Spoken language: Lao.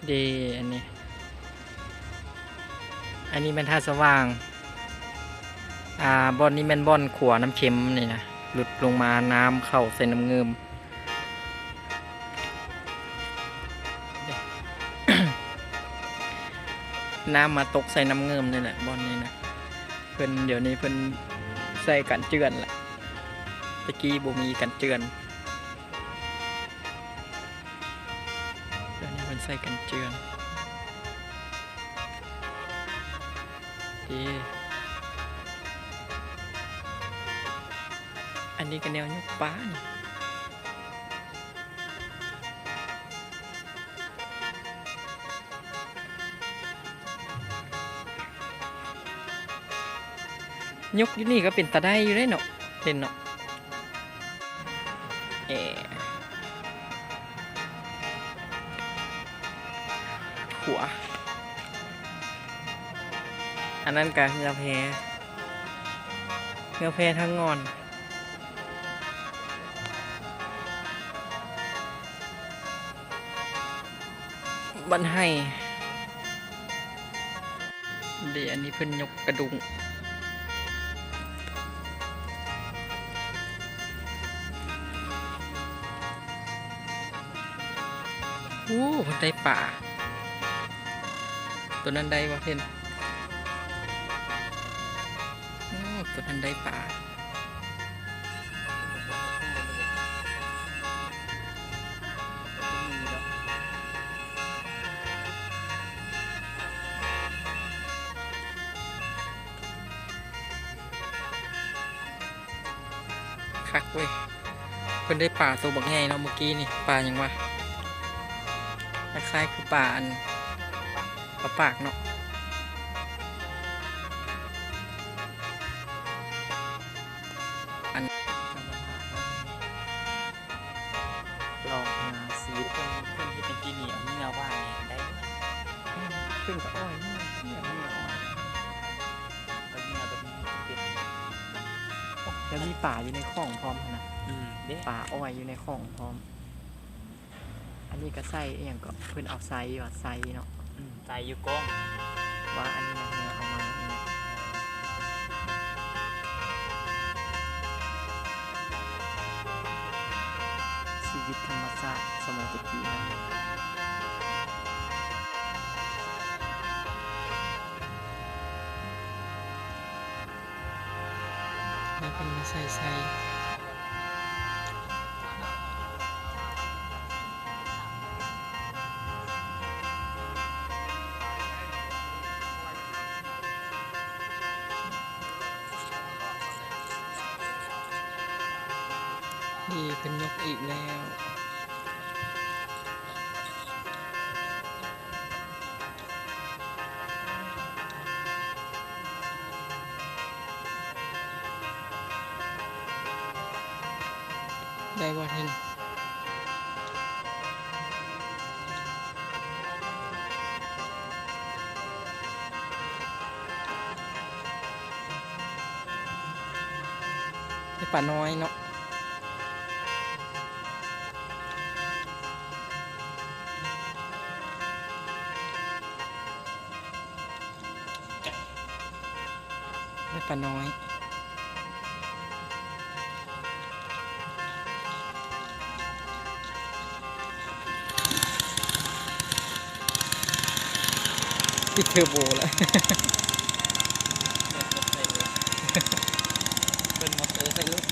ເດ ອັນນີ້ ອັນນີ້ແມ່ນທ່າສະຫວ່າງ ອ່າ ບ່ອນນີ້ແມ່ນບ່ອນຂົວນ້ຳເຄັມນີ້ນະ ຫຼຸດລົງມານ້ຳເຂົ້າໃສ່ນ້ຳງື່ມ ນ້ຳມາຕົກໃສ່ນ້ຳງື່ມນີ້ແຫຼະ ບ່ອນນີ້ນະ ເພິ່ນ ດຽວນີ້ເພິ່ນໃສ່ກັນເຈື່ອນລະ ແຕ່ກີ້ບໍ່ມີກັນເຈື່ອນ. ດຽວນີ້ເພິ່ນໃສ່ກັນເຈື່ອນ ເດ ອັນນີ້ກະແນວຍົກປານີ້. ຍົກຢູ່ນີ້ກະເປັນຕາໄດ້ຢູ່ເດ້ເນາະ ເຫັນເນາະ ເອ ຂົວ ອັນນັ້ນກະເຮືອແພ ເຮືອແພທາງງອນ. ບ້ານໄຮ່ ເດ ອັນນີ້ເພິ່ນຍົກກະດຸ້ງ ໂອ້ ເພິ່ນໄດ້ປາ ໂຕນັ້ນໄດ້ບໍ່ເຫັນ ໂອ້ ໂຕນັ້ນໄດ້ປາ. ຄັກເວີຍ ເພິ່ນໄດ້ປາໂຕບັກໃຫຍ່ເນາະ ມື້ກີ້ນີ້ ປາຫຍັງວະ ຄ້າຍໆ ຄືປາອັນ ປາປາກເນາະ ອັນ ລອງຫາຊີວິດເພິ່ນ ເພິ່ນເຮັດຈັ່ງຊີ້ນີ້ ເອົາເຫຍື່ອວ່າງໄດ້ ເພິ່ນກະອ້ອຍເຫຍື່ອ ເຫຍື່ອອ້ອຍ ເອົາເຫຍື່ອແບບນີ້ເປັນ ແລ້ວມີປາຢູ່ໃນຂອງພ້ອມຫັ້ນນະ ອືມ ເດ້ ປາອ້ອຍຢູ່ໃນຂອງພ້ອມ. ອັນນີ້ກະໃສ່ອີ່ຫຍັງເກາະ ເພິ່ນເອົາໃສ່ວ່າ ໃສ່ເນາະ ອືມ ໃສ່ຢູ່ກ້ອງ ວ່າອັນນີ້ນະ ເຮົາເອົາມາ ຊີວິດທຳມະຊາດສະໄໝແຕ່ກີ້ນັ້ນ ແລ້ວເພິ່ນມາໃສ່ໃສ່. ນີ້ເພິ່ນຍົກອີກແລ້ວ. ໄດ້ບໍ່ເຫັນ ໄດ້ປານ້ອຍເນາະ. ໄດ້ປານ້ອຍ ປິດເທີໂບແລ້ວ ເປີດມໍເຕີໃສ່ລົດ.